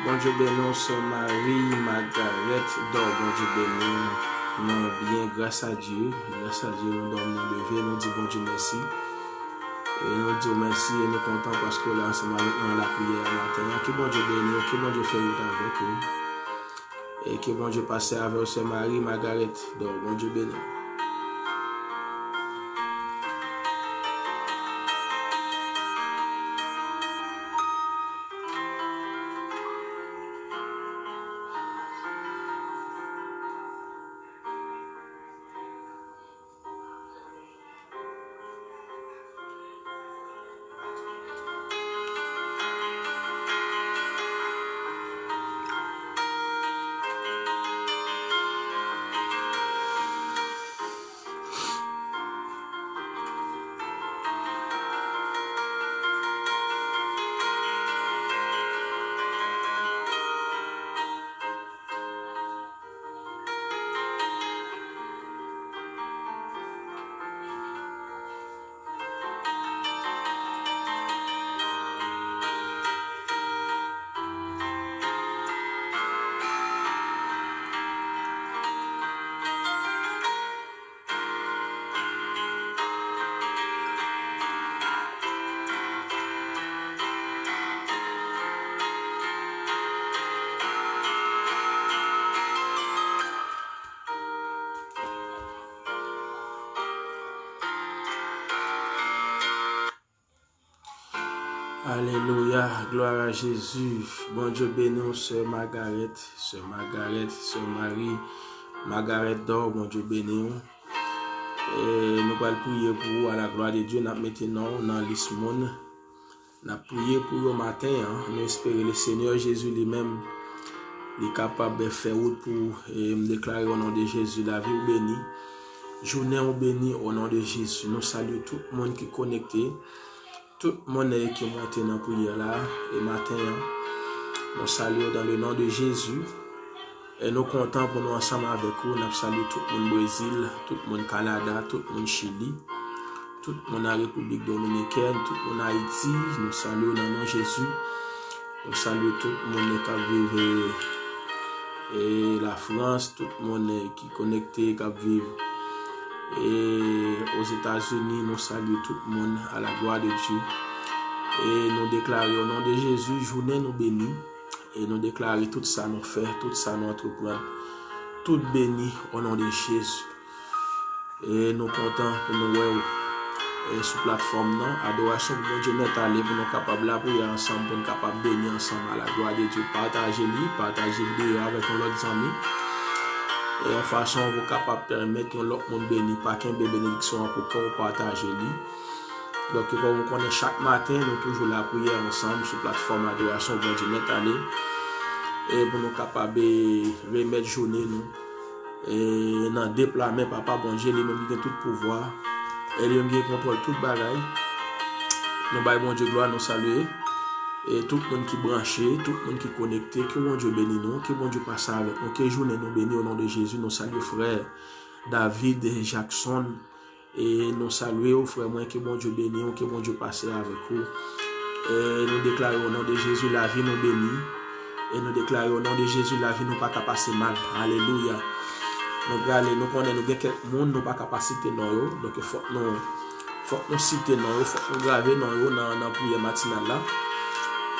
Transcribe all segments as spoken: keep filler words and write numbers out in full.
Bondye beni w, sè Marie Margarette Dor. Bondye beni w. Nou byen, gras a Dye. Gras a Dye, nou dòmi, nou leve, nou di Bondye mèsi. E nou di w mèsi e nou kontan paske w la ansanm avèk nou nan lapriyè a maten an. Ke Bondye beni w, ke Bondye fè wout avèk ou. E ke Bondye pase avè w, sè Marie Margarette Dor. Bondye beni w. Alelouya, glwa a Jezi. Bondye beni w, sè Margarette, sè Margarette, sè Marie Margarette Dor. Bondye beni w. E nou pral priye pou ou, à la gloire de Dieu, n ap mete non w nan lis moun n ap priye pou yo maten an. Nou espere le Senyè Jezi li menm, li kapab fè wout pou ou. E m deklare o non de Jezi, lavi w beni, jounen w beni o non de Jezi. Nou salye tout moun ki konekte, tout moun, eh, ki monte nan priyè la, e maten an. Nou salye w dans le nom de Jésus. E nou kontan pou nou ansanm avèk ou. N ap salye tout moun Brezil, tout moun Kanada, tout moun Chili, tout moun nan Repiblik Dominikèn, tout moun Ayiti. Nou salye w nan non Jezi. Nou salye tout moun k ap viv, eh, eh, Lafrans, tout moun, eh, ki konekte, k ap viv, eh, Ozetazini. Nou salye tout moun, à la gloire de Dieu. E nou deklare o non de Jezi, jounen nou beni. E nou deklare tout sa nou fè, tout sa nou antreprann, tout beni o non de Jezi. E nou kontan pou nou wè w, e, sou platfòm nan. Adorasyon pou Bondye nèt ale, pou nou kapab lapriyè ansanm, pou nou kapab beni ansanm, à la gloire de Dieu. Pataje li, pataje videyo avèk yon lòt zanmi. E yon fason pou kapab pèmèt yon lòt moun beni, pa kenbe benediksyon an pou kò w, pataje li. Donk, kòm ou konnen, chak maten, nou toujou lapriyè ansanm sou platfòm Adorasyon Bondye nèt ale. E pou nou kapab, e, remèt jounen nou, e, nan de pla men Papa Bondye, li menm ki gen tout pouvwa. E li menm ki gen kontwòl tout bagay. Nou bay Bondye glwa, nou salye, e, tout moun ki branche, tout moun ki konekte. Ke Bondye beni nou, ke Bondye pase avèk nou, ke jounen nou beni o non de Jezi. Nou salye frè David Jackson. E nou salye w, frè mwen, ke Bondye beni w, ke Bondye pase avèk ou. E nou deklare o non de Jezi, lavi nou beni. E nou deklare o non de Jezi, lavi nou pa ka pase mal. Alelouya. Nou prale, nou konnen nou gen kèk moun, nou pa ka pa site non yo. Donk, fòk nou, fòk nou site non yo, fòk nou grave non yo nan, nan priyè matinal la.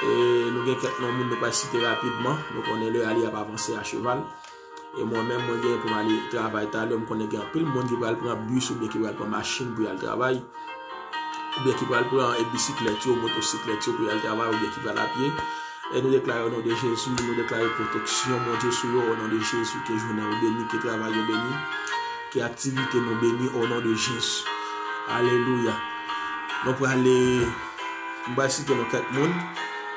E nou gen kèk non moun nou pral site rapidman. Nou konnen lè a li ap avanse a cheval. E mwen menm, mwen gen pou m ale travay talè, m konnen gen anpil moun ki pral pran bis oubyen ki pral pran machin pou y al travay, oubyen ki pral pran, e, bisiklèt yo, motosiklèt yo pou y al travay, oubyen ki pral a pye. E nou deklare o non de Jezi, nou deklare pwoteksyon Bondye sou yo, o non de Jezi, ke jounen yo beni, ke travay yo beni, ke aktivite nou beni, o non de Jezi. Alelouya. Nou prale, m pral site non kèk moun.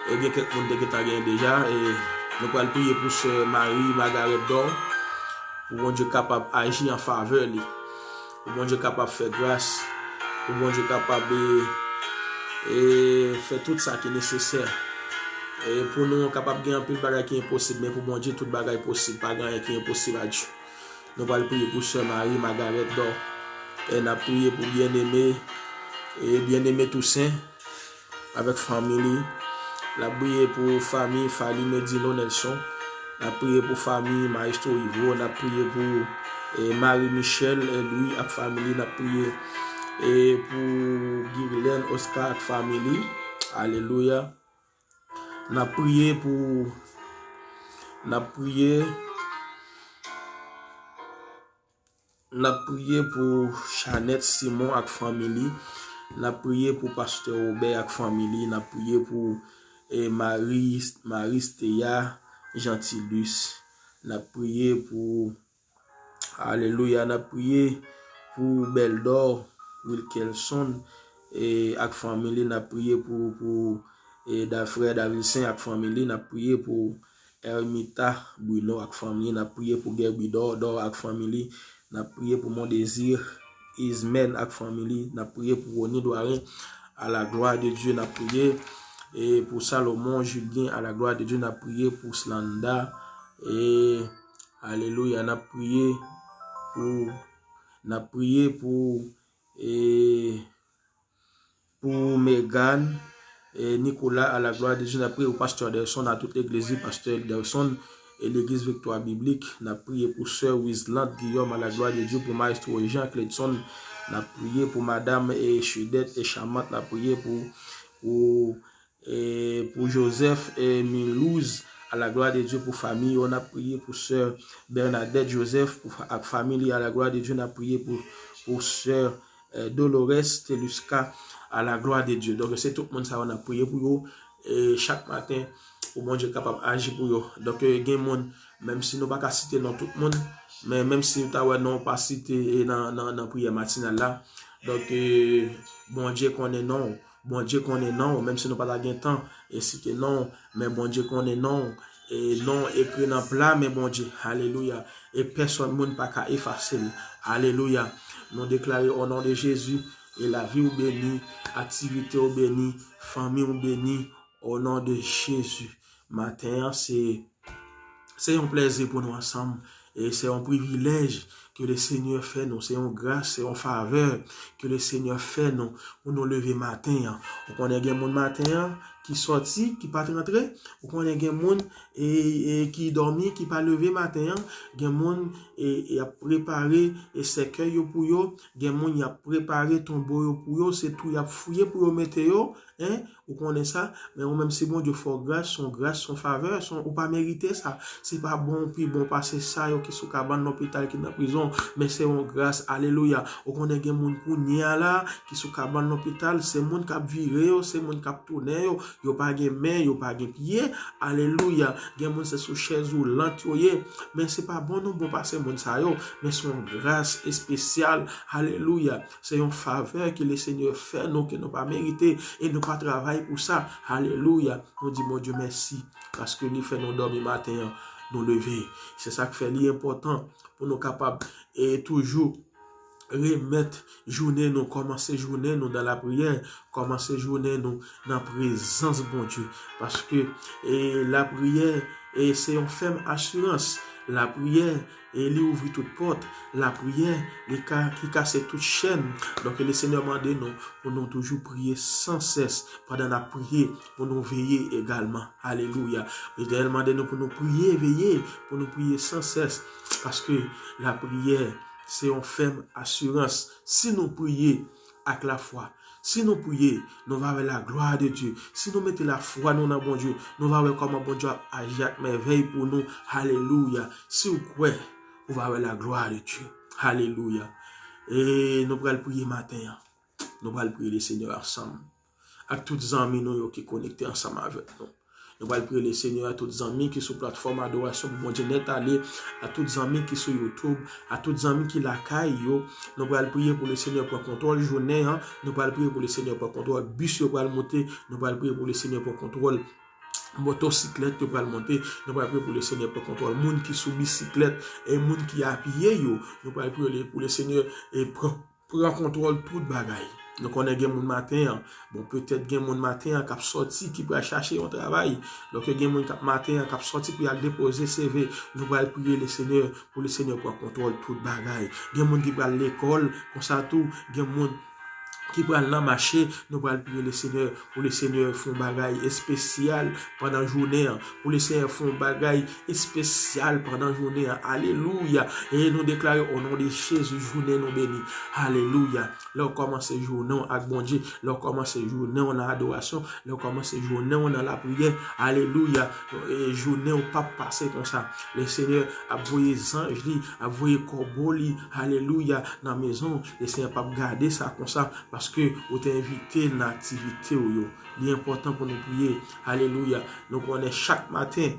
E gen kèk moun te gentan genyen deja. E nou pral priye pou sè Marie Margarette Dor, pou Bondye kapab aji an favè li, pou Bondye kapab fè gras, pou Bondye kapab, e, e, fè tout sa ki nesesè. E pou nou kapab gen anpil bagay ki enposib, men pou Bondye tout bagay posib, pa gen anyen ki enposib a Dye. Nou pral priye pou sè Marie Margarette Dor. E n ap priye pou Byeneme, e Byeneme Toussaint, avèk fanmi li. N ap priye pou fanmi Fally Medino Nelson. N ap priye pou fanmi Maestro Ivo. N ap priye pou, eh, Marie Michel, eh, Louis ak fanmi li. N ap priye, eh, pou Guirlaine Oscar ak fanmi li. Alelouya. N ap priye pou, n ap priye, n ap priye pou Chanette Simon ak fanmi li. N ap priye pou Pastè Robert ak fanmi li. N ap priye pou, eh, Marie, Marie Stéa Gentilus. N ap priye pou Alelouya, n ap priye pou Beldor Wilkelson, e, ak fanmi li, n ap priye pou, pou, e, Da-, frè Davilsen ak fanmi li, n ap priye pou Ermita Bruno ak fanmi li, n ap priye pou Gerbidor Dor ak fanmi li, n ap priye pou Mondésir Ismen ak fanmi li, n ap priye pou Rony Doirin, à la gloire de Dieu, n ap priye, e, pou Salomon Julien, à la gloire de Dieu, n ap priye pou Slanda, e, Alelouya, n ap priye pou, n ap priye pou, e, pou Megan, e, Nicolas, à la gloire de Dieu, n ap priye pou Pastè Derson, a tout legliz li, Pastè Derson, e legliz Viktwa Biblik, n ap priye pou sè Wizland Guillaume, à la gloire de Dieu, pou Maestro Jean Cledson, n ap priye pou madanm, e, Chudette, e Chamant, n ap priye pou, pou e, pou Joseph, e, Milouz, à la gloire de Dieu, pou fanmi yo, n ap priye pou sè Bernadette Joseph, pou, ak fanmi li, à la gloire de Dieu, n ap priye pou, pou sè, e, Dolores Telusca, à la gloire de Dieu. Donk, se tout moun sa yo n ap priye pou yo, e, chak maten, pou Bondye kapab aji pou yo. Donk, e, gen moun, menm si nou pa ka site non tout moun, men menm si ou ta wè non w pa site, e, nan, nan, nan priyè matinal la, donk, e, Bondye konnen non w. Bondye konnen non w, menm si nou pa ta gen tan e site non w, men Bondye konnen non w. E non w ekri nan pla men Bondye. Alelouya. E pèsòn moun pa ka efase l. Alelouya. Nou deklare o non de Jezi, e lavi w beni, aktivite w beni, fanmi w beni, o non de Jezi. Maten an, se Se yon plèzi pou nou ansanm. E se yon privilèj ke le Senyè fè nou. Se yon gras, se yon favè ke le Senyè fè nou pou nou leve maten an. Ou konnen gen moun maten an ki sòti, ki pa t rantre. Ou konnen gen moun e, e ki dòmi, ki pa leve maten an. Gen moun e, e y ap prepare e sèkèy yo pou yo. Gen moun y ap prepare tonbo yo pou yo. Se twou y ap fouye pou yo mete yo. En, ou konnen sa, men ou menm si Bondye fè w gras, se yon gras, se yon favè, se yon, ou pa merite sa. Se pa bon, pi bon pase sa yo ki sou kabann lopital, ki nan prizon, men se yon gras, alelouya. Ou konnen gen moun kounye a la, ki sou kabann lopital, se moun k ap vire yo, se moun k ap tounen yo, yo pa gen men, yo pa gen pye, alelouya. Gen moun se sou chèz woulant yo ye, men se pa bon nou bon pase moun sa yo, men se yon gras espesyal, alelouya. Se yon favè ke le Senyè fè nou, ke nou pa merite, e nou pa travay pou sa. Alelouya. Nou di Bondye mèsi, paske li fè nou dòmi maten an, nou leve. Se sa k fè li enpòtan pou nou kapab e toujou remèt jounen nou, kòmanse jounen nou nan lapriyè, kòmanse jounen nou nan prezans Bondye. Paske e lapriyè e se yon fèm asirans. Lapriyè e li ouvri tout pòt. Lapriyè, li ka, ki kase tout chèn. Donk, le Senyè mande nou pou nou toujou priye san sès pandan n ap priye, pou nou veye egalman. Alelouya. Letènèl mande nou pou nou priye, veye, pou nou priye san sès. Paske lapriyè, se yon fèm asirans. Si nou priye ak lafwa, Si nou priye, nou va wè la gloire de Dieu. Si nou mete lafwa nou nan Bondye, nou va wè kòman Bondye ap aji ak mèvèy pou nou. Alelouya. Si w kwè, ou va wè la gloire de Dieu. Alelouya. E nou pral priye maten an. Nou pral priye le Senyè ansanm ak tout zanmi nou yo ki konekte ansanm avèk nou. Nou pral priye le Senyè a tout zanmi ki sou platfòm adorasyon pou Bondye nèt ale, a tout zanmi ki sou YouTube, a tout zanmi ki lakay yo. Nou pral priye pou le Senyè pran kontwòl jounen an. Nou pral priye pou le Senyè pran kontwòl bis yo pral monte. Nou pral priye pou le Senyè pran kontwòl motosiklèt yo pral monte. Nou pral priye pou le Senyè pran kontwòl moun ki sou bisiklèt e moun ki apye yo. Nou pral priye pou le Senyè e pran pran kontwòl tout bagay. Nou konnen gen moun maten an. Bon, petèt gen moun maten an k ap sòti, ki pral chache yon travay. Donk, gen moun k ap maten an, k ap sòti pou y al depoze C V. Nou pral priye le Senyè, pou le Senyè pran kontwòl tout bagay. Gen moun ki pral lekòl, konsa tou, gen moun ki pral nan mache, nou pral priye Lesenyè, pou Lesenyè fè yon bagay espesyal pandan jounen an, pou Lesenyè fè yon bagay espesyal pandan jounen an. Alelouya! E nou deklare, o non de Jezi, jounen nou beni. Alelouya! Lè w kòmanse jounen w ak Bondye, lè w kòmanse jounen w nan adorasyon, lè w kòmanse jounen w nan lapriyè, alelouya, e jounen w p ap pase konsa. Lesenyè ap voye zanj li, ap voye kòbo li, alelouya, nan mezon w. Lesenyè p ap gade sa konsa, paske ou te envite l nan aktivite w yo. Li enpòtan pou nou priye. Alelouya. Nou konnen chak maten,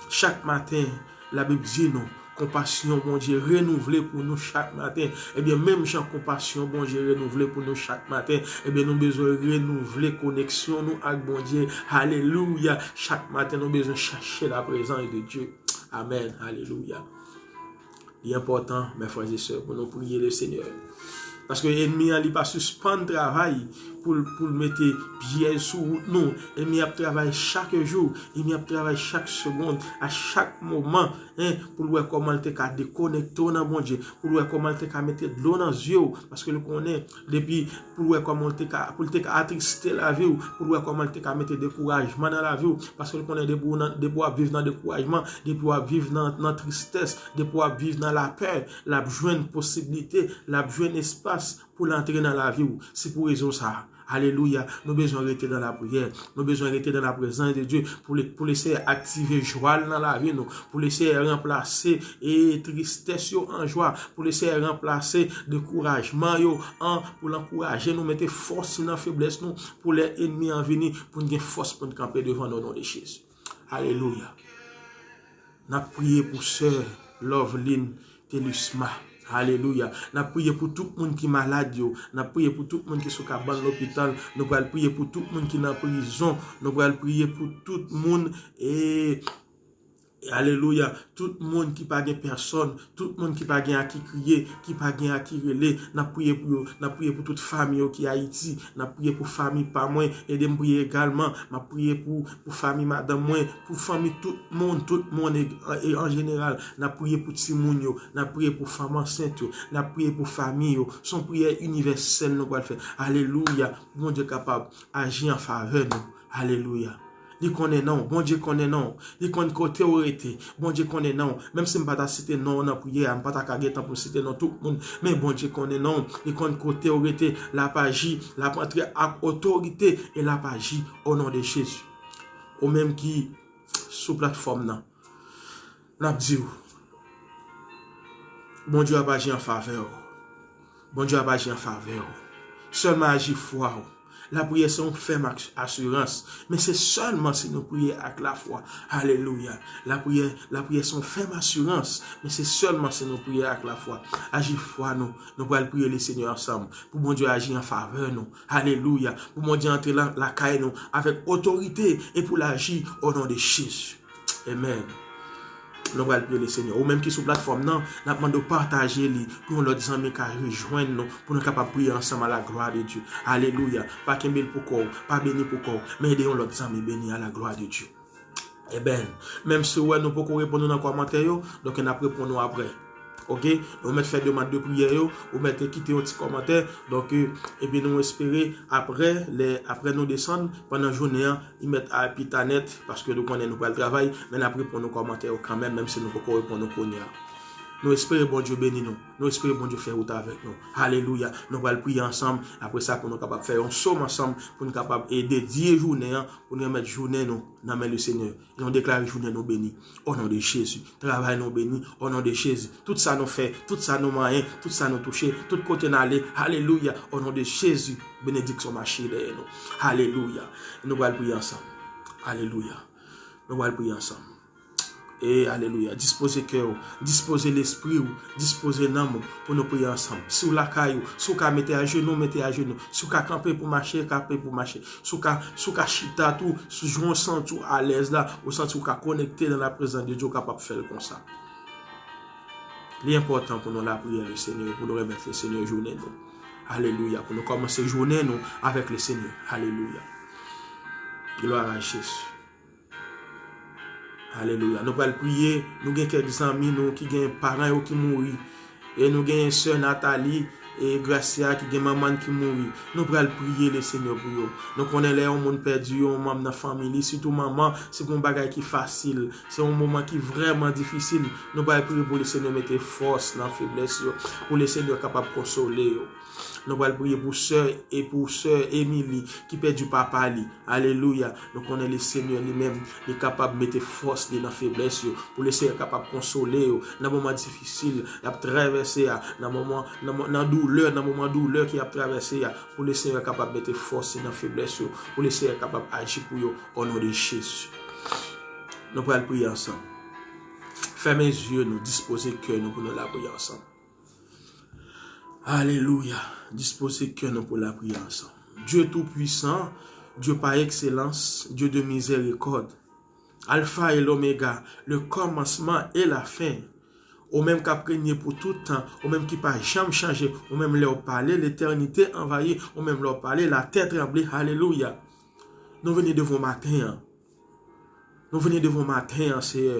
chak maten, Labib di nou, konpasyon Bondye renouvle pou nou chak maten. Ebyen, menm jan konpasyon Bondye renouvle pou nou chak maten, ebyen, nou bezwen renouvle koneksyon nou ak Bondye. Alelouya! Chak maten, nou bezwen chache la prezans de Dye. Amèn. Alelouya. Li enpòtan, mes frères et sœurs, pou nou priye Lesenyè. Paske ènmi an, li pa sispann travay pou l, pou l mete pyèj sou wout nou. Ènmi ap travay chak jou, ènmi ap travay chak segonn, a chak moman, en, pou l wè kòman l te ka dekonekte w nan Bondye, pou l wè kòman l te ka mete dlo nan zye w, paske l konnen depi pou l wè kòman l te ka, pou l te ka atriste lavi w, pou l wè kòman l te ka mete dekourajman nan lavi w, paske l konnen depi w nan, depi w ap viv nan dekourajman, depi w ap viv nan, nan tristès, depi w ap viv nan lapè, l ap jwenn posiblite, l ap jwenn espas pou l antre nan lavi w. Se pou rezon sa a. Alelouya. Nou bezwen rete nan lapriyè. Nou bezwen rete nan laprezans de Dye pou le, pou Lesenyè aktive jwa l nan lavi nou. Pou Lesenyè ranplase e tristès yo an jwa. Pou Lesenyè ranplase dekourajman yo an, pou l ankouraje nou, mete fòs nan feblès nou, pou lè ènmi an vini, pou n gen fòs pou n kanpe devan l o non de Jezi. Alelouya. N ap priye pou sè Loveline Telusma. Alelouya. N ap priye pou tout moun ki malad yo. N ap priye pou tout moun ki sou kabann lopital. Nou pral priye pou tout moun ki nan prizon. Nou pral priye pou tout moun, e, alelouya, tout moun ki pa gen pèsòn, tout moun ki pa gen a ki kriye, ki pa gen a ki rele. N ap priye pou yo. N ap priye pou tout fanmi yo ki Ayiti. N ap priye pou fanmi pa mwen. Ede m priye egalman. M ap priye pou, pou fanmi madanm mwen, pou fanmi tout moun, tout moun e, e an jeneral. N ap priye pou timoun yo, n ap priye pou fanm ansent yo, n ap priye pou fanmi yo. Se yon priyè inivèsèl nou pral fè. Alelouya. Bondye kapab aji an favè nou. Alelouya. Li konnen non w. Bondye konnen non w. Li konn kote w rete. Bondye konnen non w. Menm si m pa ta site non w nan priyè a, m pa ta ka gen tan pou m site non tout moun. Men Bondye konnen non w. Li konn kote w rete. L ap aji. L ap antre ak otorite e l ap aji o non de Jezi. Ou menm ki sou platfòm nan, n ap di w, Bondye ap aji an favè w. Bondye ap aji an favè w. Sèlman aji fwa w. Lapriyè se yon fèm ak-, asirans, men se sèlman si nou priye ak lafwa. Alelouya. Lapriyè, lapriyè se yon fèm asirans, men se sèlman si nou priye ak lafwa. Aji fwa nou. Nou pral priye Lesenyè ansanm pou Bondye aji an favè nou. Alelouya. Pou Bondye antre la, lakay nou avèk otorite e pou l aji o non de Jezi. Amen. Nou pral priye Lesenyè. Ou menm ki sou platfòm nan, n ap mande w pataje li pou yon lòt zanmi ka rejwenn nou, pou nou kapab priye ansanm à la gloire de Dieu. Alelouya. Pa kenbe l pou kò w, pa beni pou kò w, men ede yon lòt zanmi beni à la gloire de Dieu. Amen. Menm si w wè nou poko reponn ou nan kòmantè yo, donk n ap reponn ou apre. Oke? Ou mèt fè demann de priyè yo, ou mèt kite yon ti kòmantè. Donk, e, epi nou espere apre, lè, apre nou desann, pandan jounen an, li mèt a pita nèt, paske nou konnen nou pral travay, men n ap reponn nou kòmantè yo kanmenm, menm si nou poko reponn nou kounye a. Nou espere Bondye beni nou. Nou espere Bondye fè wout avèk nou. Alelouya. Nou pral priye ansanm. Apre sa, pou nou kapab fè yon sòm ansanm, pou nou kapab, e, dedye jounen an, pou nou remèt jounen nou nan men Lesenyè. E nou deklare jounen nou beni. O non de Jezi. Travay nou beni. O non de Jezi. Tout sa nou fè, tout sa nou manyen, tout sa nou touche, tout kote n ale. Alelouya. O non de Jezi. Benediksyon mache dèyè nou. Alelouya. Nou pral priye ansanm. Alelouya. Nou pral priye ansanm. E alelouya. Dispoze kè w, dispoze lespri w, dispoze nanm w pou nou priye ansanm. Si w lakay ou, si w ka mete ajenou, mete ajenou. Si w ka kanpe pou mache, kanpe pou mache. Si w ka, si w ka chita tou, si w santi w alèz la, ou santi w ka konekte nan laprezans de Dye, ou kapab fè l konsa. Li enpòtan pou nou lapriyè Lesenyè, pou nou remèt Lesenyè jounen nou. Alelouya. Pou nou kòmanse jounen nou avèk Lesenyè. Alelouya. Glwa a Jezi. Alelouya. Nou pral priye. Nou gen kèk zanmi nou ki gen paran yo ki mouri. E nou gen sè Nathalie e Gracia, ki gen manman ki mouri. Nou pral priye Lesenyè pou yo. Nou konnen lè yon moun pèdi yon manm nan fanmi li, sitou manman, se pa yon bagay ki fasil. Se yon moman ki vrèman difisil. Nou pral priye pou Lesenyè mete fòs nan feblès yo, pou Lesenyè kapab konsole yo. Nou pral priye pou sè e pou sè Emily ki pèdi papa li. Alelouya. Nou konnen Lesenyè li menm, li kapab mete fòs li nan feblès yo, pou Lesenyè kapab konsole yo nan moman difisil y ap travèse a, nan moman, nan, mo- nan doulè, nan moman doulè ki y ap travèse a, pou Lesenyè kapab mete fòs li nan feblès yo, pou Lesenyè kapab aji pou yo, o non de Jezi. Nou pral priye ansanm. Fèmen zye nou, dispoze kè nou pou nou lapriyè ansanm. Alelouya. Dispoze kè nou pou lapriyè ansanm. Dieu Tout-Puissant, Dieu par excellence, Dieu de miséricorde, Alpha et l'Oméga, le commencement et la fin. Ou menm k ap renye pou tout tan, ou menm ki pa janm chanje, ou menm lè w pale, letènite anvayi, ou menm lè w pale, latè tranble, alelouya. Nou vini devan w maten an. Nou vini devan w maten an, Seyè.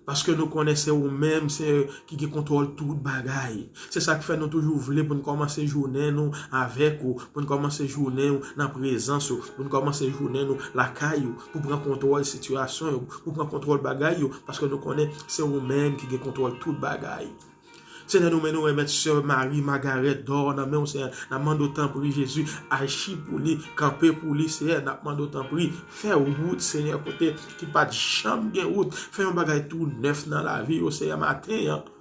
Paske nou konnen se ou menm, Seyè, ki gen kontwòl tout bagay. Se sa k fè nou toujou vle pou n kòmanse jounen nou avèk ou, pou n kòmanse jounen nou nan prezans ou, pou n kòmanse jounen nou lakay ou, pou pran kontwòl sitiyasyon yo, pou pran kontwòl bagay yo, paske nou konnen se ou menm ki gen kontwòl tout bagay. Senyè, nou men nou remèt sè Marie Margaret Dor nan men w, Senyè. N ap mande w, tanpri, Jezi, aji pou li, kanpe pou li, Senyè. N ap mande w, tanpri, fè wout, Senyè, kote ki pa t janm gen wout. Fè yon bagay tou nèf nan lavi yo, Senyè, maten an.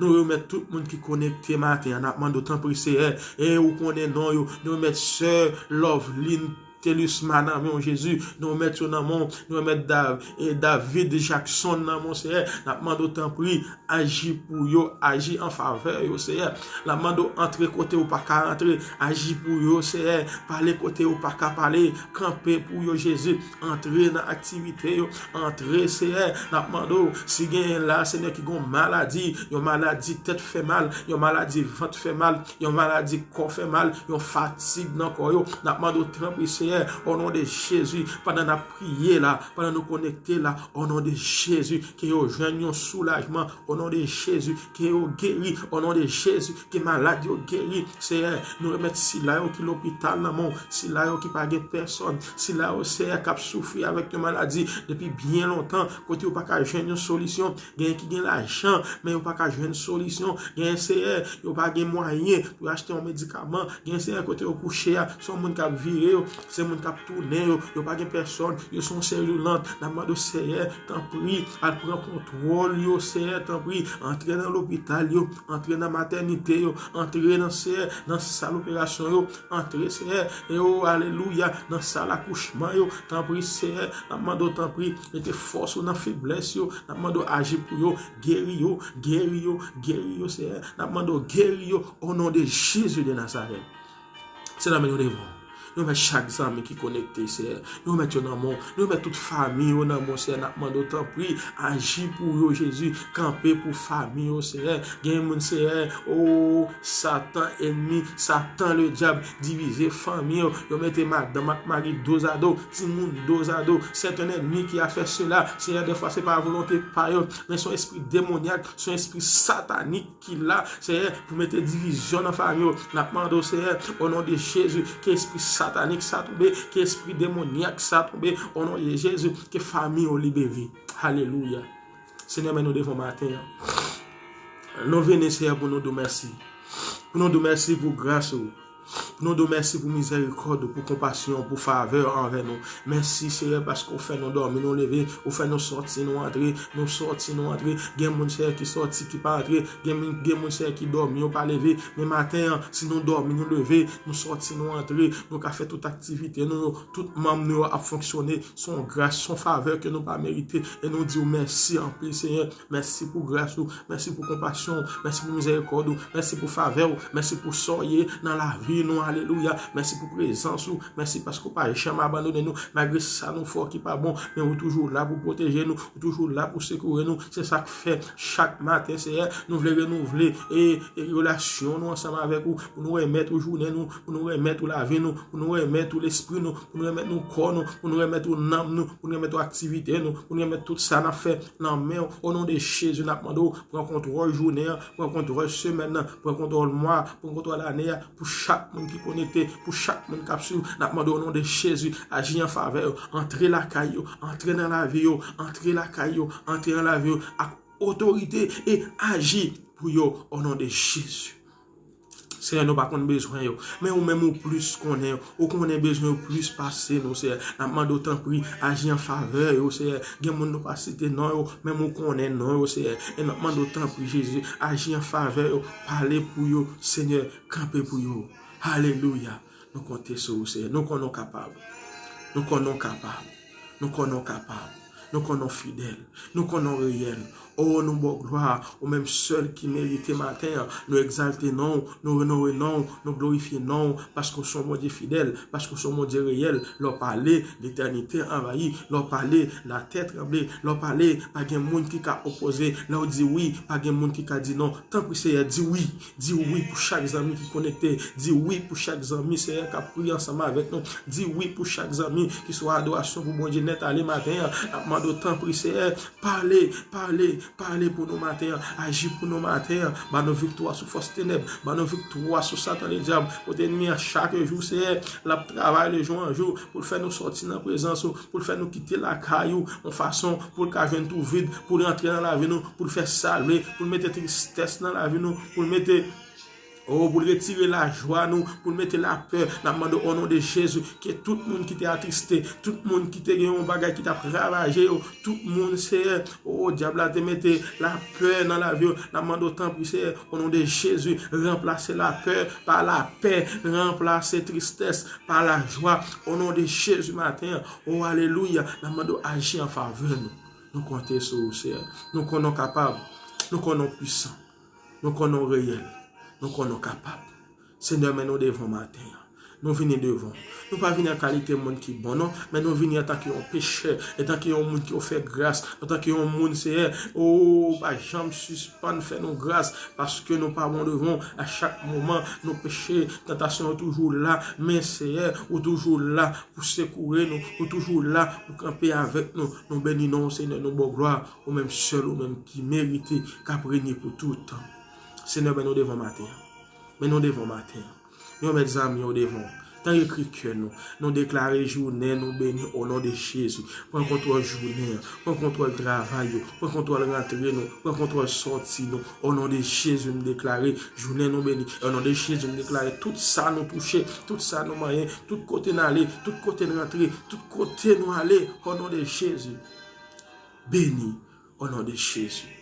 Nou remèt tout moun ki konekte maten an. N ap mande w, tanpri, Senyè. E ou konnen non yo. Nou remèt sè Loveline Telusma nan men w, Jezi. Nou remèt yo nan men w. Nou remèt Dav- e David Jackson nan men w, Senyè. N ap mande w, tanpri, aji pou yo, aji an favè yo, Senyè. N ap mande w, antre kote ou pa ka antre, aji pou yo, Senyè. Pale kote ou pa ka pale, kanpe pou yo, Jezi. Antre nan aktivite yo, antre, Senyè. N ap mande w, si genyen la, Senyè, ki gon maladi, yon maladi tèt fè mal, yon maladi vant fè mal, yon maladi kò fè mal, yon fatig nan kò yo. N ap mande w, tanpri, Senyè, o non de Jezi, pandan n ap priye la, pandan nou konekte la, o non de Jezi, ke yo jwenn yon soulajman, o non de Jezi, ke yo geri, o non de Jezi, ke malad yo geri. Senyè, nou remèt sila yo ki lopital nan men w, sila yo ki pa gen pèsòn, sila yo, Senyè, k ap soufri avèk yon maladi depi byen lontan, kote yo pa ka jwenn yon solisyon. Genyen ki gen lajan, men yo pa ka jwenn solisyon. Genyen, Senyè, yo pa gen mwayen pou yo achte yon medikaman. Genyen, Senyè, kote yo kouche a, se yon moun k ap vire yo, se moun k ap tounen yo, yo pa gen pèsòn, yo se yon sèl lant. N ap mande w, Senyè, tanpri, al pran kontwòl yo, Senyè, tanpri, antre nan lopital yo, antre nan matènite yo, antre nan, Senyè, nan sal operasyon yo, antre, Senyè, e o, alelouya, nan sal akouchman yo, tanpri, Senyè, n ap mande w, tanpri, mete fòs ou nan feblès yo, n ap mande w aji pou yo, geri yo, geri yo, geri yo, Senyè, n ap mande w geri yo, o non de Jezi de Nazarèt. Se nan men nou devan. Nou remèt chak zanmi ki konekte, Senyè. Nou remèt yo nan men w. Nou remèt tout fanmi yo nan men w, Senyè. N ap mande w, tanpri, aji pou yo, Jezi. Kanpe pou fanmi yo, Senyè. Gen moun, Senyè, o, Satan, ènmi, Satan, le dyab, divize fanmi yo. Yo mete madanm ak mari dozado, timoun dozado. C'est un ennemi qui a fait cela. Senyè, dèfwa se pa volonte pa yo, men se yon espri demonyak, se yon espri satanik ki la, Senyè, pou mete divizyon nan fanmi yo. N ap mande w, Senyè, o non de Jezi, ke espri satanik sa tonbe, ke espri demonyak sa tonbe, o non de Jezi, ke fanmi yo libere. Alelouya. Senyè, men nou devan w maten an. Nou vini, Senyè, pou nou di w mèsi. Pou nou di w mèsi pou gras ou. Pou nou di w mèsi pou mizèrikòd ou, pou konpasyon, pou favè anvè nou. Mèsi, Senyè, paske ou fè nou dòmi, nou leve, ou fè nou sòti, nou antre, nou sòti, nou antre. Gen moun, Senyè, ki sòti, ki pa antre. Gen moun, gen moun, Senyè, ki dòmi, yo pa leve. Men maten an, si nou dòmi, nou leve, nou sòti, nou antre, nou ka fè tout aktivite nou yo. Tout manm nou yo ap fonksyone. Se yon gras, se yon favè ke nou pa merite. E nou di w mèsi anpil, Senyè. Mèsi pou gras ou, mèsi pou konpasyon ou, mèsi pou mizèrikòd ou, mèsi pou favè ou, mèsi pou sa w ye nan lavi nou. Alelouya. Mèsi pou prezans ou. Mèsi paske w pa janm abandone nou. Malgre sa nou fè ki pa bon, men ou toujou la pou pwoteje nou. Ou toujou la pou sekoure nou. Se sa k fè chak maten, Seyè, nou vle renouvle e, e relasyon nou ansanm avèk ou. Pou nou remèt ou jounen nou. Pou nou remèt ou lavi nou. Pou nou remèt ou lespri nou. Pou nou remèt nou kò nou. Pou nou remèt ou nanm nou. Pou nou remèt ou aktivite nou. Pou nou remèt tout sa n ap fè nan men w. O non de Jezi, n ap mande w, pran kontwòl jounen an, pran kontwòl semèn nan, pran kontwòl mwa, pran kontwòl ane a, pou chak moun ki konekte, pou chak moun k ap swiv, n ap mande w, o non de Jezi, aji an favè yo, antre lakay yo, antre nan lavi yo, antre lakay yo, antre nan lavi yo, ak otorite e aji pou yo, o non de Jezi. Seyè, nou pa konn bezwen yo, men ou menm ou plis konnen yo. Ou konnen bezwen yo plis pase nou, Seyè. N ap mande w, tanpri, aji an favè yo, Seyè. Gen moun nou pa site non yo, men ou konnen non yo, Seyè. E n ap mande w, tanpri, Jezi, aji an favè yo. Pale pou yo, Senyè, kanpe pou yo. Alelouya. Nou konte sou ou, Seyè. Nou konnen w kapab. Nou konnen w kapab. Nou konnen w kapab. Nou konnen w fidèl. Nou konnen w reyèl. O, nou ba w glwa, ou menm sèl ki merite maten an. Nou egzalte non w, nou onore non w, nou glorifye non w, paske w se yon Bondye fidèl, paske w se yon Bondye reyèl. Lè w pale, letènite anvayi. Lè w pale, latè tranble. Lè w pale, pa gen moun ki ka opoze. Lè w di wi, pa gen moun ki ka di non. Tanpri, Seyè, di wi. Di wi pou chak zanmi ki konekte. Di wi pou chak zanmi, Seyè, k ap priye ansanm avèk nou. Di wi pou chak zanmi ki sou adorasyon pou Bondye nèt ale maten an. N ap mande w, tanpri, Seyè, pale, pale, pale pou nou maten an. Aji pou nou maten an. Ba nou viktwa sou fòs tenèb. Ba nou viktwa sou Satan ledyab. Kote ènmi an chak jou, Seyè, l ap travay lejou an jou pou l fè nou sòti nan prezans ou, pou l fè nou kite lakay ou, yon fason pou l ka jwenn twou vid, pou l rantre nan lavi nou, pou l fè sa l vle, pou l mete tristès nan lavi nou, pou l mete, o, pou l retire lajwa nou, pou l mete lapè. N ap mande w, o non de Jezi, ke tout moun ki te atriste, tout moun ki te gen yon bagay ki t ap ravaje yo, tout moun, Seyè, o, dyab la te mete lapè nan lavi yo. N ap mande w, tanpri, Seyè, o non de Jezi, ranplase lapè pa lapè, ranplase tristès pa lajwa. O non de Jezi, maten an, o, alelouya, n ap mande w aji an favè nou. Nou konte sou ou, Seyè. Nou konnen w kapab. Nou konnen w pwisan. Nou konnen w reyèl. Nou konnen w kapab. Senyè, men nou devan w maten an. Nou vini devan w. Nou pa vini an kalite moun ki bon, non, men nou vini antanke yon pechè, antanke yon moun ki ofè gras, antanke yon moun, Seyè, o, pa janm sispann fè nou gras, paske nou pa bon devan w. A chak moman, nou peche, tantasyon yo toujou la, men, Seyè, ou toujou la pou sekoure nou, ou toujou la pou kanpe avèk nou. Nou beni non w, Senyè, nou ba w glwa, ou menm sèl, ou menm ki merite, k ap renye pou tout tan. Senyè, men nou devan w maten an. Men nou devan w maten an. Nou met zanmi yo devan w. Tan ekri kè nou. Nou deklare jounen nou beni o non de Jezi. Pran kontwòl jounen an. Pran kontwòl travay yo. Pran kontwòl rantre nou. Pran kontwòl sòti nou. O non de Jezi, m deklare jounen nou beni. O non de Jezi, m deklare tout sa nou touche, tout sa nou manyen, tout kote n ale, tout kote n rantre, tout kote nou ale, o non de Jezi, beni o non de Jezi.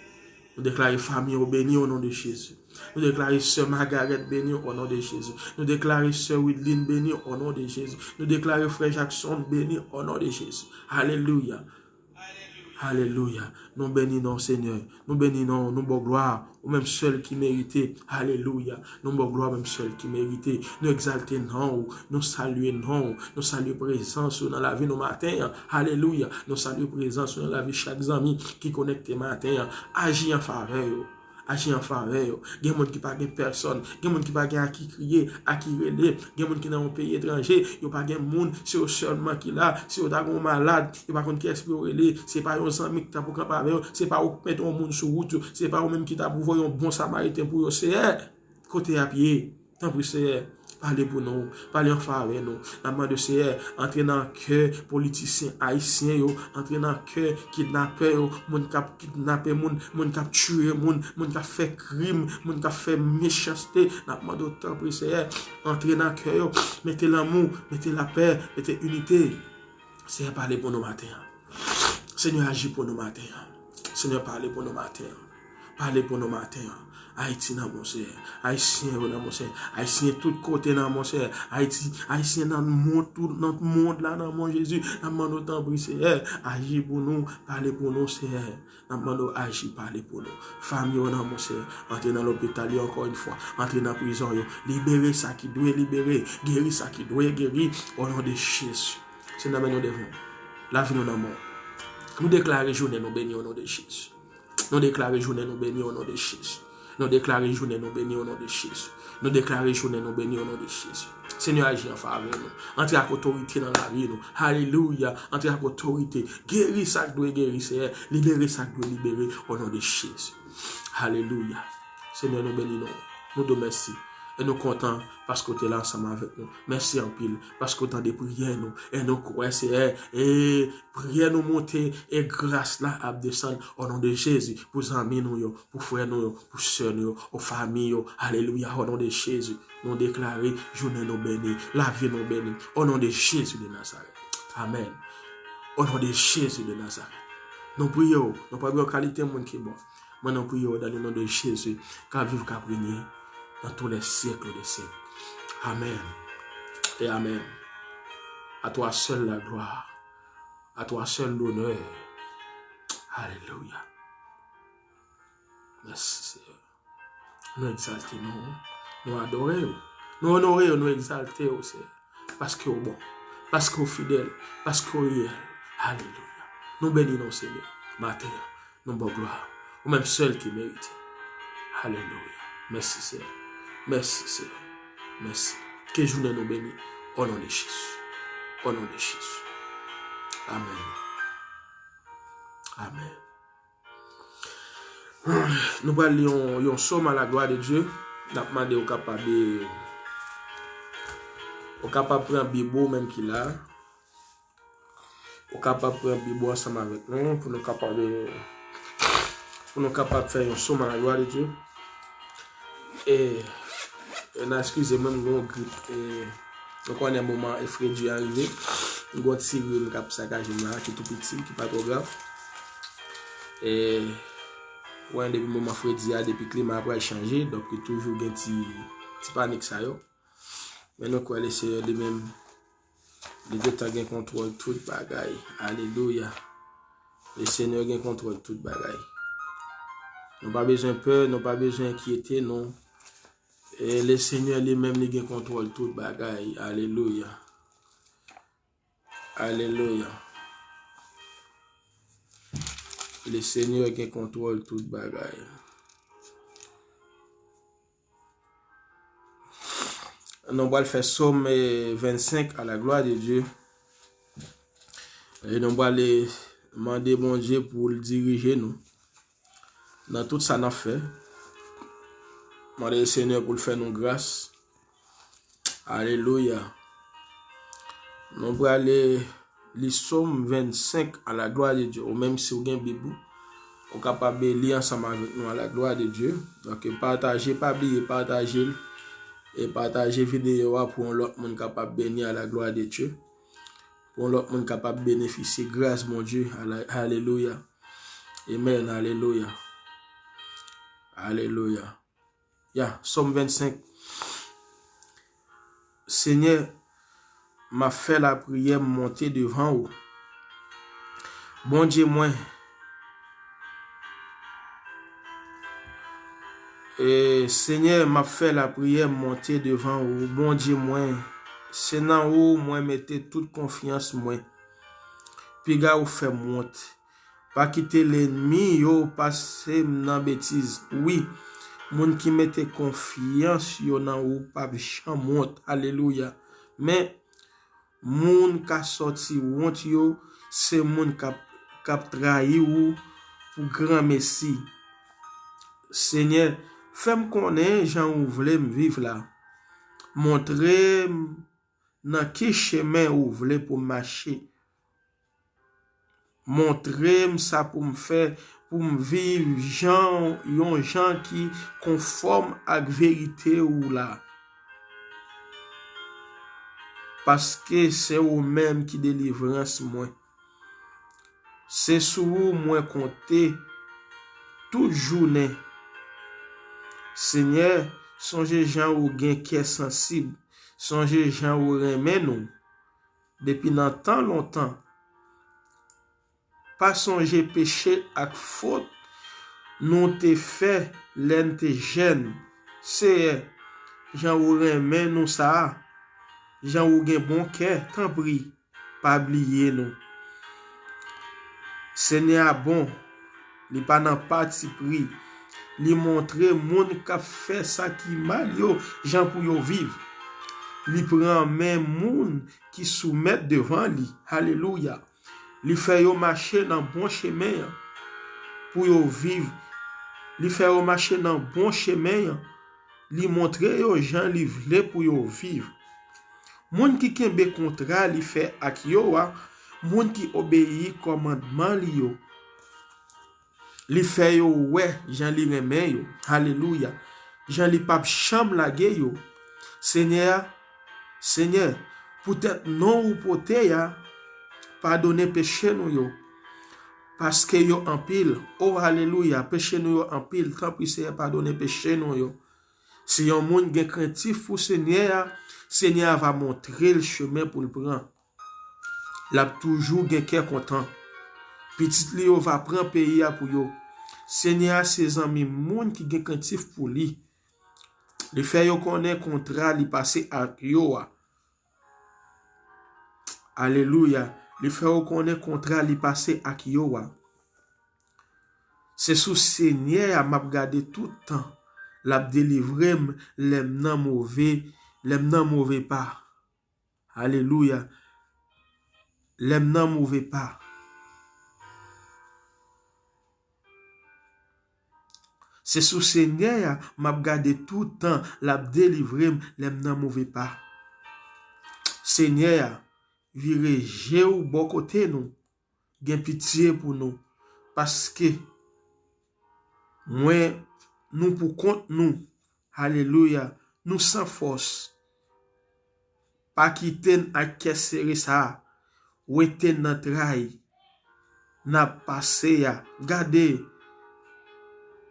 Nou deklare fanmi yo beni o non de Jezi. Nou deklare sè Margaret beni o non de Jezi. Nou deklare sè Widlin beni o non de Jezi. Nou deklare frè Jackson beni o non de Jezi. Alelouya. Alelouya. Nou beni non w, Senyè. Nou beni non w, nou ba w glwa. Ou menm sèl ki merite. Alelouya. Nou ba w glwa, ou menm sèl ki merite. Nou egzalte non w. Nou salye non w. Nou salye prezans ou nan lavi nou maten an. Alelouya. Nou salye prezans ou nan lavi chak zanmi ki konekte maten an. Aji an favè yo. Aji an favè yo. Gen moun ki pa gen pèsòn. Gen moun ki pa gen a ki kriye, a ki rele. Gen moun ki nan yon peyi etranje. Yo pa gen moun. Se yo sèlman ki la. Si yo ta gen yon malad, yo pa konn kiyès pou yo rele. Se pa yon zanmi ki ta pou kanpe avè yo. Se pa ou k mete yon moun sou wout yo. Se pa ou menm ki ta pou voye yon bon samariten pou yo. Seyè, kote y ap ye? Tanpri, Seyè, pale pou nou, pale an favè nou. N ap mande w, Seyè, antre nan kè politisyen ayisyen yo, antre nan kè kidnapè yo, moun k ap kidnape moun, moun k ap tiye moun, moun k ap fè krim, moun k ap fè mechanste. N ap mande w, tanpri, Seyè, antre nan kè yo, mete lanmou, mete lapè, mete inite. Seyè, pale pou nou maten an. Senyè, aji pou nou maten an. Senyè, pale pou nou maten an. Pale pou nou maten an. Ayiti nan men w, Seyè. Ayisyen yo nan men w, Seyè. Ayisyen tout kote nan men w, Seyè. Ayiti, Ayisyen nan mond, tout nan mond la nan men w, Jezi. N ap mande w tanpri, Seyè, aji pou nou, pale pou nou, Seyè. N ap mande w aji, pale pou nou. Fanmi yo nan men w, Seyè. Antre nan lopital yo ankò yon fwa. Antre nan prizon yo. Libere sa ki dwe libere. Geri sa ki dwe geri. O non de Jezi. Senyè, men nou devan w. Lavi nou nan men w. Nou deklare jounen nou beni o non de Jezi. Nou deklare jounen nou beni o non de Jezi. Nou deklare jounen nou beni o non de Jezi. Nou deklare jounen nou beni o non de Jezi. Senyè, aji an favè nou. Antre ak otorite nan lavi nou. Alelouya. Antre ak otorite. Geri sa k dwe geri, Seyè. Libere sa k dwe libere o non de Jezi. Alelouya. Senyè, nou beni non. Nou di w mèsi. E nou kontan paske w te la ansanm avèk nou. Mèsi anpil paske w tande priyè nou. E nou kwè, Seyè, e priyè nou monte e gras la ap desann o non de Jezi pou zanmi nou yo, pou frè nou yo, pou sè nou yo, o fanmi yo. Alelouya, o non de Jezi, nou deklare jounen nou beni, lavi nou beni, o non de Jezi de Nazarèt. Amèn. O non de Jezi de Nazarèt. Nou priye w, nou pa gen yon kalite moun ki bon. Men nou priye w dans le nom de Jésus, k ap viv, k ap renye dans tous les siècles des siècles. Amèn. E amèn. À toi seul la gloire. À toi seul l'honneur. Alelouya. Mèsi, Seyè. Nou egzalte non w. Nou adore w. Nou onore w, nou egzalte w, Seyè. Paske w bon. Paske w fidèl. Paske w reyèl. Alelouya. Nou beni non w, Seyè. Maten an, nou ba w glwa. Ou menm sèl ki merite. Alelouya. Mèsi, Seyè. Mèsi, Seyè. Mèsi. Ke jounen nou beni. O non de Jezi. O non de Jezi. Amèn. Amèn. Nou pral li yon, yon sòm à la gloire de Dieu. N ap mande ou kapab, ou kapab pran Bib ou menm ki la. Ou kapab pran Bib ou ansanm avèk nou pou nou kapab, pou nou kapab fè yon sòm à la gloire de Dieu. E, e n a eskize mwen, m gen yon grip. E, nou konnen moman e fredi a rive. M gen yon ti rim k ap sakaje m la, ki tou piti, ki pa twò grav. E, wè, depi moman fredi a, depi klima a pral chanje, donk li toujou gen ti, ti panik sa yo. Men nou kwè Lesenyè li menm, li gentan gen kontwòl tout bagay. Alelouya. Lesenyè gen kontwòl tout bagay. Nou pa bezwen pè, nou pa bezwen enkyete nou. E Lesenyè li menm li gen kontwòl tout bagay. Alelouya. Alelouya. Lesenyè gen kontwòl tout bagay. Nou pral fè sòm, eh, vennsenk à la gloire de Dieu. E nou pral, eh, mande Bondye pou l dirije nou nan tout sa n ap fè. Mande Senyè pou l fè nou gras. Alelouya. Nou pral li Sòm vennsenk à la gloire de Dieu. Ou menm si w gen Bib ou, ou kapab li ansanm avèk nou à la gloire de Dieu. Donk, pataje, pa bliye pataje l. E pataje videyo a pou yon lòt moun kapab beni à la gloire de Dieu. Pou yon lòt moun kapab benefisye gras Bondye. Ale-, alelouya. Amen. Alelouya. Alelouya. Ya, Sòm vennsenk. Senyè, m ap fè lapriyè m monte devan ou. Bondye mwen, e, Senyè, m ap fè lapriyè m monte devan ou. Bondye mwen, se nan ou mwen mete tout konfyans mwen. Piga ou fè m wont. Pa kite lènmi yo pase m nan betiz. Wi, moun ki mete konfyans yo nan ou p ap janm wont. Alelouya. Men, moun ka sòti wont yo, se moun k ap, k ap trayi ou pou granmesi. Senyè, fè m konnen jan ou vle m viv la. Montre m nan ki chemen ou vle pou m mache. Montre m sa pou m fè, pou m viv jan, yon jan ki konfòm ak verite ou la. Paske se ou menm ki delivrans mwen. Se sou ou mwen konte tout jounen. Senyè, sonje jan ou gen kè sansib, sonje jan ou renmen nou depi nan tan lontan. Pa sonje peche ak fot nou te fè lè n te jèn. Seyè, jan ou renmen nou sa a, jan ou gen bon kè, tanpri, pa bliye nou. Senyè a bon, li pa nan patipri. Li montre moun k ap fè sa ki mal yo jan pou yo viv. Li pran men moun ki soumèt devan li. Alelouya! Li fè yo mache nan bon chemen an pou yo viv. Li fè yo mache nan bon chemen an. Li montre yo jan li vle pou yo viv. Moun ki kenbe kontra li fè ak yo a, moun ki obeyi kòmandman li yo. Li fè yo wè jan li renmen yo. Alelouya! Jan li p ap janm lage yo. Senyè a, Senyè, poutèt non ou pote a, padone peche nou yo. Paske yo anpil. O, alelouya, peche nou yo anpil. Tanpri, Senyè, padone peche nou yo. Si yon moun gen krentif pou Senyè a, Senyè a va montre l chemen pou l pran. L ap toujou gen kè kontan. Pitit li yo va pran peyi a pou yo. Senyè a se zanmi moun ki gen krentif pou li. Li fè yo konnen kontra li pase ak yo a. Alelouya! Li fè yo konnen kontra li pase ak yo a. Se sou Senyè a m ap gade tout tan. L ap delivre m lè m nan move, lè m nan move pa. Alelouya! Lè m nan move pa. Se sou Senyè a m ap gade tout tan, l ap delivre m lè m nan move pa. Senyè a, vire je w bò kote nou, gen pitye pou nou, paske mwen, nou pou kont nou. Alelouya, nou san fòs. Pa kite n ak kè sere sa a. Wete n nan tray n ap pase a. Gade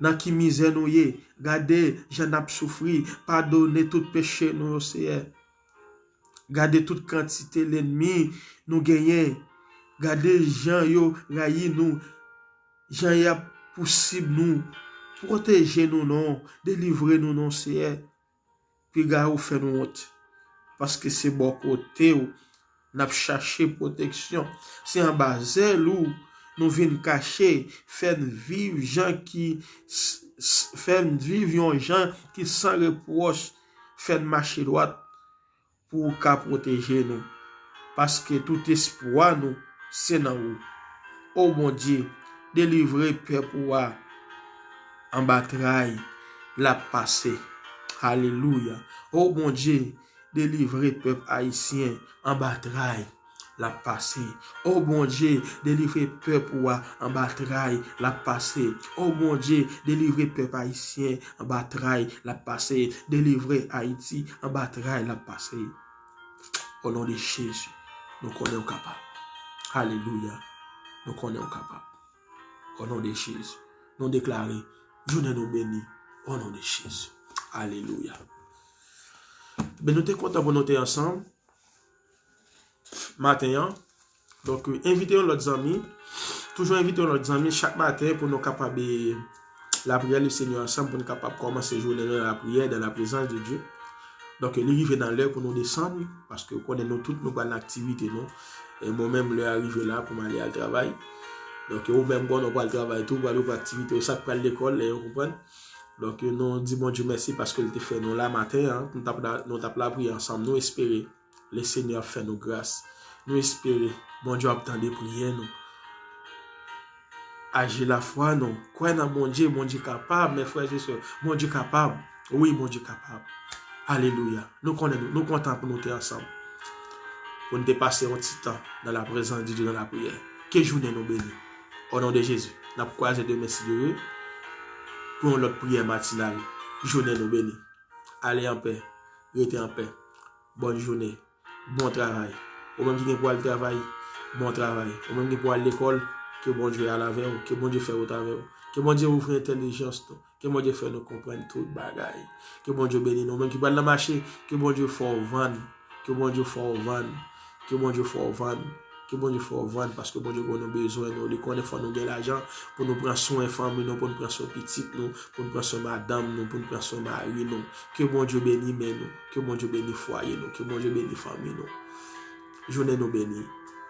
nan ki mizè nou ye. Gade jan n ap soufri. Padone tout peche nou yo, Seyè. Gade tout kantite lènmi nou genyen. Gade jan yo rayi nou. Jan y ap pousib nou. Pwoteje nou non. Delivre nou non, Seyè. Piga ou fè nou wont. Paske se bò kote w n ap chache pwoteksyon. Se anba zèl ou nou vin kache. Fè n viv jan ki, s- s- fè n viv yon jan ki san repwòch. Fè n mache dwat pou w ka pwoteje nou. Paske tout espwa nou se nan ou. O Bondye, delivre pèp ou a anba tray l ap pase. Alelouya. O Bondye, delivre pèp ayisyen anba tray l ap pase. O Bondye, delivre pèp ou a anba tray l ap pase. O Bondye, delivre pèp ayisyen anba tray l ap pase. Delivre Ayiti anba tray l ap pase. O non de Jezi, nou konnen ou kapab. Alelouya. Nou konnen ou kapab. O non de Jezi, nou deklare, jounen nou beni. O non de Jezi. Alelouya. Ben, nou te kontan pou nou te ansanm maten an. Donk, envite yon lòt zanmi. Toujou envite yon lòt zanmi chak maten pou nou kapab, eh, lapriyè Lesenyè ansanm, pou nou kapab kòmanse jounen nou nan lapriyè, dans la présence de Dieu. Donk, li rive nan lè pou nou desann, paske ou konnen nou tout nou pral nan aktivite nou. E mwen menm, lè a rive la pou m ale al travay. Donk, ou menm, konnen ou pral travay tou, ou pral, ou pral aktivite, ou sa k pral lekòl, e ou konprann. Donk, nou di Bondye mèsi paske l te fè nou la maten an, nou t ap la, nou t ap lapriyè ansanm, nou espere Lesenyè ap fè nou gras. Nou espere Bondye ap tande priyè nou. Aji lafwa nou. Kwè nan Bondye, Bondye kapab, mes frères et sœurs. Bondye kapab. Wi, Bondye kapab. Alelouya. Nou konnen nou, nou kontan pou nou te ansanm. Pou nou te pase yon ti tan dans la présence de Dieu, dans la prière. Ke jounen nou beni. O non de Jezi. N ap kwaze demen si Dye vle. Pou yon lòt priyè matinal. Jounen nou beni. Ale anpè. Rete anpè. Bòn jounen. Bon travay. Ou menm ki gen pou al travay, bon travay. Ou menm ki gen pou al lekòl, ke Bondye al avè w, ke Bondye fè wout avè w. Ke Bondye ouvri entèlijans nou, Ke Bondye fè nou konprann tout bagay. Ke Bondye beni nou. Menm ki pral nan mache, ke Bondye fè w vann. Ke Bondye fè w vann. Ke Bondye fè w vann. Ke Bondye fè w vann, paske Bondye konnen nou bezwen nou. Li konnen fò nou gen lajan pou nou pran swen fanmi nou, pou nou pran swen pitit nou, pou nou pran swen madanm nou, pou nou pran swen mari nou. Ke Bondye beni men nou. Ke Bondye beni fwaye nou. Ke Bondye beni fanmi nou. Jounen nou beni.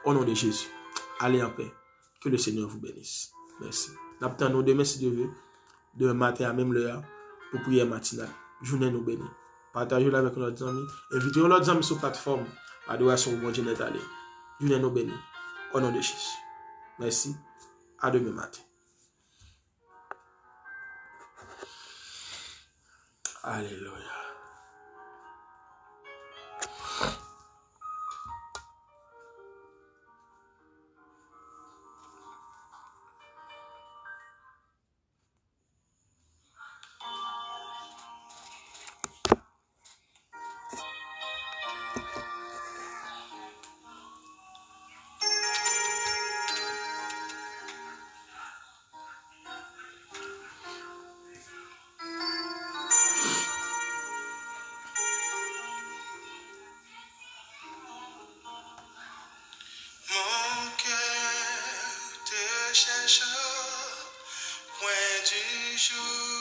O non de Jezi. Allez en paix. Que le Seigneur vous bénisse. Mèsi. N ap tann nou demen, si Dye ve, demen maten a menm lè a, pou priyè matinal. Jounen nou beni. Pataje l avèk yon lòt zanmi. Envite yon lòt zanmi sou platfòm adorasyon pou Bondye nèt ale. Jounen nou beni. O non de Jezi. Mèsi. A demen maten. Alelouya. Mon cœur te cherche au point du jour.